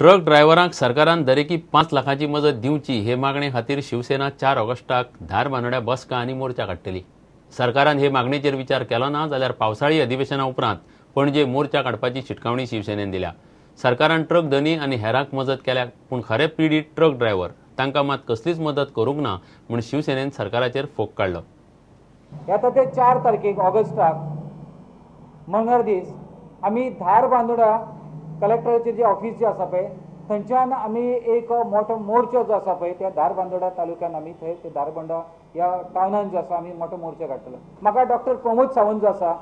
Truck ड्रायव्हरांक सरकारान दरेकी 5 लाखांची मजत दिवची हे मागणे खातीर शिवसेना 4 ऑगस्टाक धारबांदोड्या बसका आनी मोर्चा काडटली. सरकारान हे मागणेचेर विचार केलो ना जाल्यार पावसाळी अधिवेशना उपरांत पणजे मोर्चा काडपाची शिटकावणी शिवसेनेन दिल्या. सरकारान ट्रक धनी आनी हेरांक मजत केल्या, पूण खरे पिडीत ट्रक ड्रायव्हर तांकां मात कसलीच मदत करूंक ना म्हूण शिवसेनेन सरकाराचेर फोग काडलो. आता ते 4 तारखेक ऑगस्टाक मंगळार दीस आमी धारबांदोडा कलेक्टराचे जे ऑफिस जे आसा पळय थंयच्यान आमी एक मोठो मोर्चो जो आसा पळय त्या धारबांदोडा तालुक्यान आमी थंय ते धारबांदोडा ह्या टावनान जो आसा आमी मोठो मोर्चो काडटलो. म्हाका डॉक्टर प्रमोद सावंत जो आसा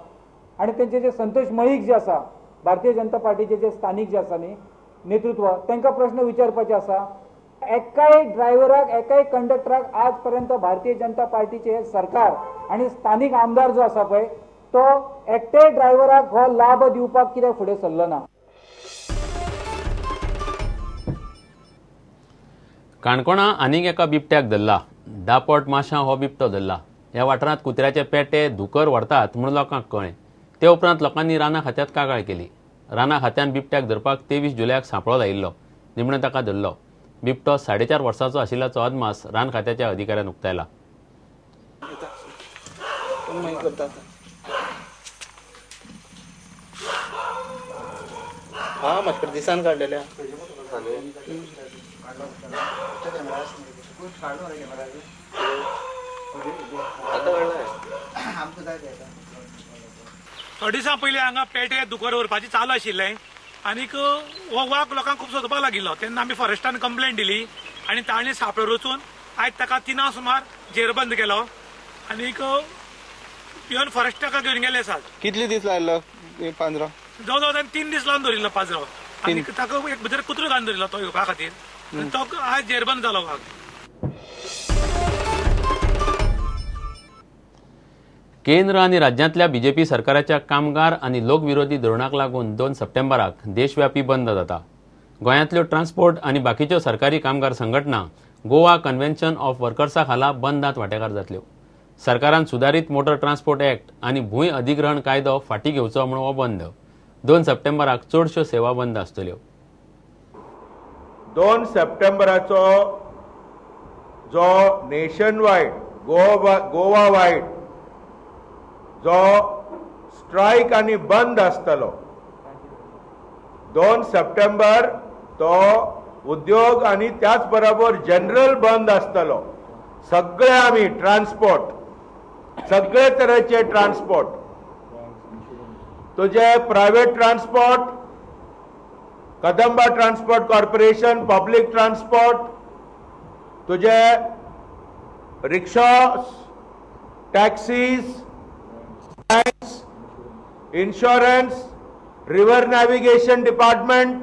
आनी तेंचे जे संतोष मळीक जे आसा भारतीय जनता पार्टीचे जे स्थानीक जे आसा न्ही नेतृत्व, तांकां प्रश्न विचारपाचे आसा. एकाय ड्रायव्हराक एकाय कंडक्टराक आज पर्यंत भारतीय जनता पार्टीचे सरकार आनी स्थानीक आमदार जो आसा पळय तो एकटे ड्रायव्हराक हो लाभ दिवपाक कित्याक फुडें सरलो ना. काणकोणा आनीक एका बिबट्याक धरला. दापोट माशा हो बिबटो धरला. ह्या वाठारांत कुत्र्याचे पेटे धुकर व्हरतात म्हूण लोकांक कळ्ळें. ते उपरांत लोकांनी रानां खात्यांत कागाळ केली. रानां खात्यान बिबट्याक धरपाक 23 जुलयाक सांपळो लायिल्लो. निमणें ताका धरलो. बिबटो 4.5 वर्सांचो आशिल्ल्याचो अदमास रान खात्याच्या अधिकाऱ्यान उक्तायला. हा म्हाका दिसान काडलेल्या थोडे दिसां पयलीं हांगा पेटे दुकर व्हरपाचें चालू आशिल्लें आनीक हो वाग लोकांक खूब सोदपाक लागिल्लो. तेन्ना आमी फॉरेस्टान कंप्लेन दिली आनी ताणें सांपळो रचून आयज ताका 3 सुमार जेरबंद केलो आनीक येवन फॉरेस्टाक घेवन गेले आसात. कितले दीस लायलो पांजरो? जवळ जवळ ताणें 3 दीस लावन दवरिल्लो पांजरो आनी ताका एक भितर कुत्रो घालून दवरिल्लो तो येवपा खातीर. तो आयज जेरबंद जालो वाग. केंद्र आनी राज्यांतल्या बीजेपी सरकाराच्या कामगार आनी लोकविरोधी धोरणाक लागून 2 सप्टेंबराक देशव्यापी बंद जाता. गोंयांतल्यो ट्रान्सपोर्ट आनी बाकीच्यो सरकारी कामगार संघटना गोवा कन्व्हेन्शन ऑफ वर्कर्सा खाला बंदांत वांटेकार जातल्यो. सरकारान सुदारीत मोटर ट्रान्सपोर्ट ॲक्ट आनी भूंय अधिग्रहण कायदो फाटीं घेवचो म्हूण हो बंद. 2 सप्टेंबराक चडश्यो सेवा बंद आसतल्यो. 2 सप्टेंबराचो जो नेशन वायड गोवा वायड जो स्ट्रायक आनी बंद आसतलो 2 सप्टेंबर तो उद्योग आनी त्याच बरोबर जनरल बंद आसतलो. सगळे आमी ट्रान्सपोर्ट, सगळे तरेचे ट्रान्सपोर्ट, तुझे private transport, Kadamba transport corporation, public transport, तुझे rickshaws, taxis, insurance, river navigation department,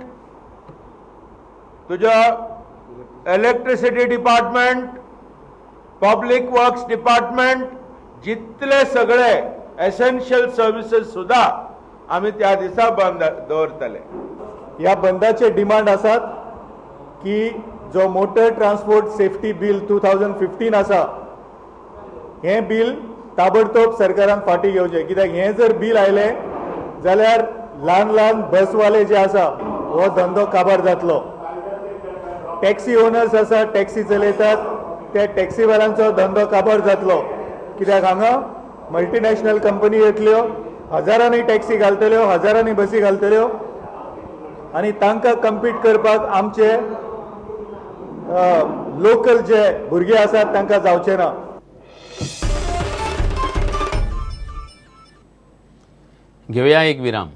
तुझं electricity department, public works department, जितले सगळे एसेन्शियल सर्विसेस सुद्धा आमी त्या दिसा बंद दवरतले. ह्या बंदाचे डिमांड आसात की जो मोटर ट्रान्सपोर्ट सेफ्टी बील 2015 आसा हें बील ताबडतोब सरकारान फाटीं घेवचें. कित्याक हें जर बील आयलें जाल्यार ल्हान ल्हान बसवाले जे आसा हो धंदो काबार जातलो. टॅक्सी ओनर्स आसा, टॅक्सी चलयतात, त्या टॅक्सीवाल्यांचो धंदो काबार जातलो. कित्याक हांगा मल्टीनॅशनल कंपनी येतल्यो, हजारांनी टॅक्सी घालतल्यो, हजारांनी बसी घालतल्यो आनी तांकां कम्पीट करपाक आमचे लोकल जे भुरगे आसात तांकां जावचें ना. घेवया एक विराम.